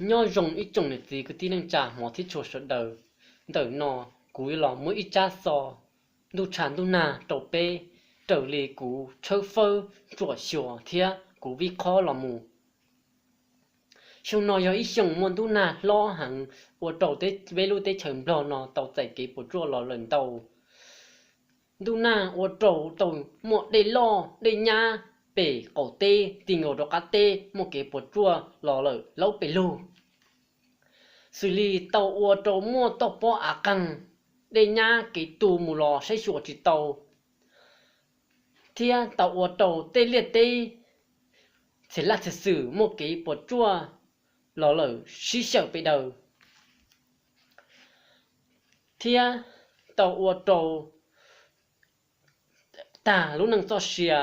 Nyob zoo ib tsoom niam txiv kwv tij neej tsa hmov thiab tshua sawv daws. Ntawm no kuv yuav los muab ib tsab xov ntuj tshav ntuj nag rau peb, raws li kuv tshawb fawb ntsuam xyuas thiab kuv vij qhob los mus. Xyoo no yog ib xyoo muaj ntuj nag hlob heev, ua rau peb lub teb chaws Nplog no tau txais kev puas tsuaj los lawm ntau. Ntuj nag ua rau tau muaj dej loj dej nyab pem qaum teb ti nkaus rau qab teb, muaj kev puas tsuaj los lawm laub pes lug. Xws li tau ua rau muaj toj pob av qeeg, dej nyab kev tu mus los saib xyuas tsis tau, thiab tau ua rau tej liaj teb txhias laj txhias xwm muaj kev puas tsuaj los lawm sib xyaw pes daws, thiab tau ua rau tag lub neej txoj sia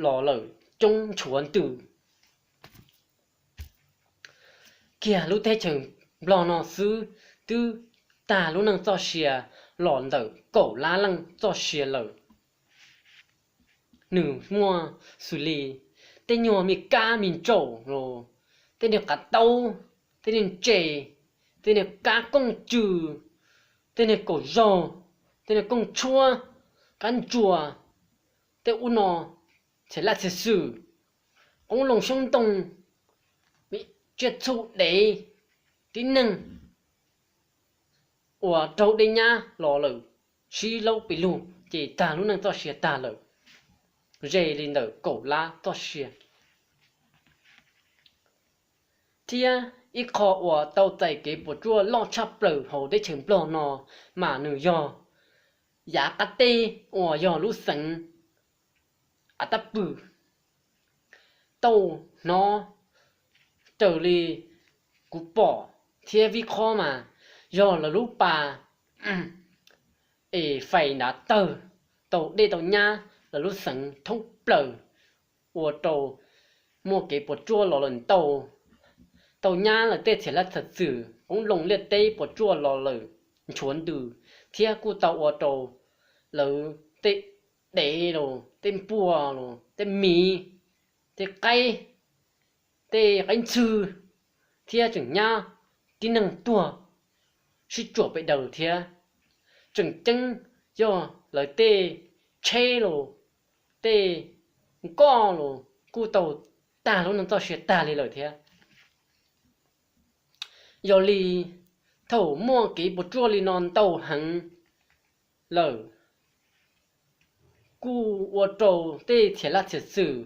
los lawm coob nchuav ntws. Kiag lub teb chaws Nplog no xwb twb tag lub neej txoj sia los ntawm kaum lab leej txoj sia lawm. Nws muaj xws li tej nyuag me kab me ntsaum los, tej niag qav taub, tej niag ntses, tej niag kab kooj tsw, tej niag kaum zaug, tej niag kooj tshuab, kab ntsuas, tej ub no txhias laj txhias xwm, qoob loo xyoob ntoo, tsiaj txhu dev, tib neeg uas raug dej nyab los lawm sib laub pes lug ces tag lub neej txoj sia tag lawm, ze li ntawm kaum lab txoj sia. Thiab ib qho uas tau txais kev puas tsuaj loj tshaj plaws hauv teb chaws Nplog no mas nws yog yav qab teb uas yog lub xeev Av Tab Pwm. Tau hnov raws li kuv pom thiab vib qhob mas yog lawv lub pas es fais ntav tawg tau dej tau nyab lawv lub xeev thoob plaws, ua rau muaj kev puas tsuaj los lawm ntau. Tau nyab lawv tej txhias laj txhias xwm, qoob loo liaj teb puas tsuaj los lawm nchuav ntws, thiab kuj tau ua rau lawv tej dev los tej npua los tej miv, tej qaib, tej qaib ntxhw, thiab tseem nyab tib neeg tuag sib tsuam pes daws thiab. Tseem ceeb yog lawv tej tsheb los tej nkoj los kuj tau tag lub neej txoj sia tag li lawm thiab. Yog li thaum muaj kev puas tsuaj li no ntau heev lawm, kuj ua rau tej txhias laj txhias xwm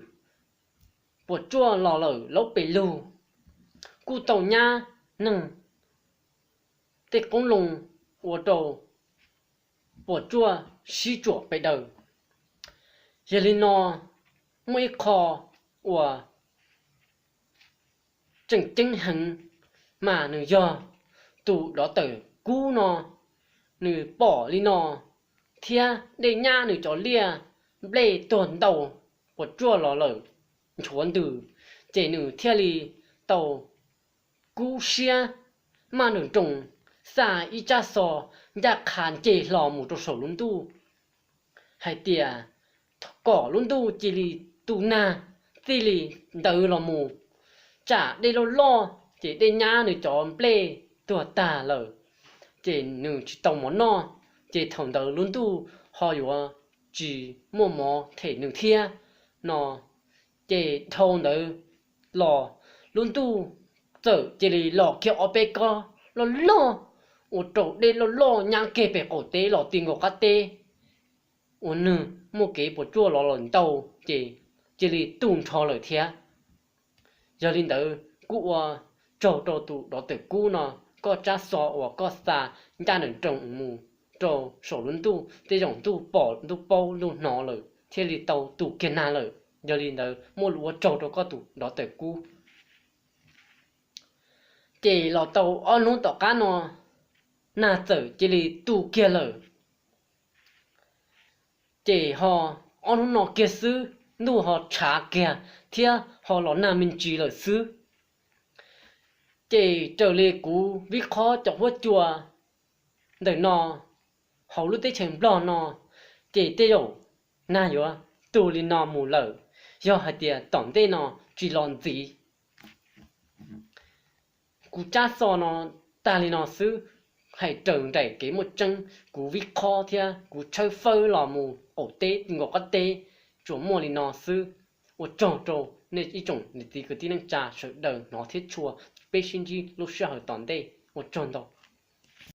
puas tsuaj los lawm laub pes lug, kuj tau nyab neeg tej qoob loo ua rau puas tsuaj sib tsuam pes daws. Yog li no, muaj ib qho uas tseem ceeb heev mas nws yog tus dov tawm kub no, nws pom li no thiab dej nyab nws cov liaj nplej tuag ntau puas tsuaj los lawm nchuav ntws, ces nws thiaj li tau kub siab maj nroos nroos xa ib tsab xov ncaj qha nce hlo mus rau saum lub ntuj hais tias kom lub ntuj cia li tu nag, txij li ntawd los mus tsam dej loj loj ces dej nyab nws cov nplej tuag tag lawm, ces nws tsis tau mov noj, ces thaum ntawd lub ntuj ho yuav tsis muaj mov them nws thiab no. Ces dhau ntawd los lub ntuj txawm cia li los kiag ob peb kob loj loj, ua rau dej loj loj nyab kiag pem qaum teb los ti nkaus qab teb, ua nws muaj kev puas tsuaj los lawm ntau, ces cia li tu nrho lawm thiab. Yog li ntawd kuj ua tsaug rau tus dov tawm kub no, koj tsab xov uas koj xa ncaj nroos nroos mus rau saum lub ntuj, tej zaum ntuj pom ntuj paub ntuj hnov lawm thiaj li tau tu kiag nag lawm. Yog li ntawd muaj lus ua tsaug rau koj tus dov tawm kub. Ces los tau ob hnub tom qab no, nag txawm cia li tu kiag lawm. Ces ho ob hnub no kiag xwb, ntuj ho tshav kiag thiab ho los nag me ntsis lawm xwb. Ces raws li kuv vib qhob cov huab cua ntawm no, hauv lub teb chaws Nplog no, ces tej zaum nag yuav tu li no mus lawm, yog hais tias tom ntej no tsis los ntxiv. Kuv tsab xov no tag li no xwb, hais raws nraim kev muaj tseeb, kuv vib qhob thiab kuv tshawb fawb los mus qaum teb nkaus qab teb, tsuas muaj li no xwb. Ua tsaug rau nej ib tsoom niam txiv kwv tij neej tsa sawv daws hnov thiab tshua, peb sib ntsib lub sij hawm tom ntej, ua tsaug ntau.